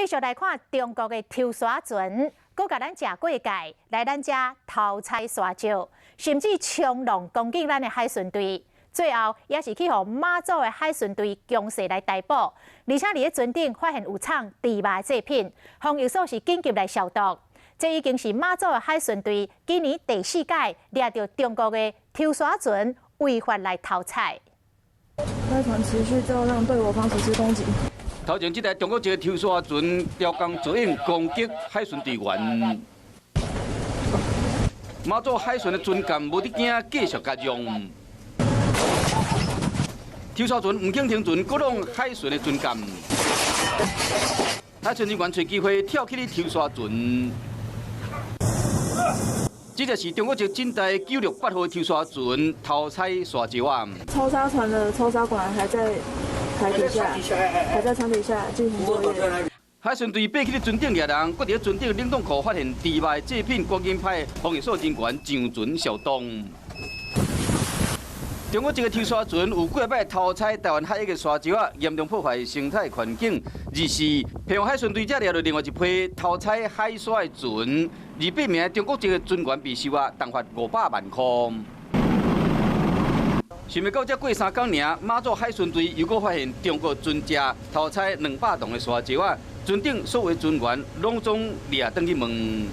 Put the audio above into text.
繼續來看中國的抽沙船，閣共咱食過界，來咱遮偷採沙石，甚至衝浪攻擊咱的海巡隊。最後也是去予馬祖的海巡隊強勢來逮捕，而且佇咧船頂發現有藏豬肉的製品，防疫所是緊急來消毒。這已經是馬祖的海巡隊今年第四擺掠著中國的抽沙船違法來偷採。該船持續造浪，對我方實施攻擊。頭前這台中國籍的抽沙船，刁工作用攻擊海巡隊員。馬祖海巡的船艦無佇驚，繼續共用。抽沙船毋肯停船，閣挵海巡的船艦。海巡人員揣機會跳起咧抽沙船。這就是中國籍晉大968號抽沙船偷採沙石仔。抽沙船的抽沙管還在海底下，還在船底下進行作業。海巡隊爬起咧船頂掠人，閣佇咧船頂冷凍庫發現豬肉製品，趕緊派防疫所人員上船消毒。中國這個抽沙船有幾擺偷採台灣海域的沙石仔，嚴重破壞生態環境。二是澎湖海巡隊才掠著另外一批偷採海沙的船，28名中國籍的船員被收押，重罰500萬塊。想袂到，才過三工爾，馬祖海巡隊又閣發現中國船隻偷採200噸的沙石仔，船頂所有船員攏總掠轉去問。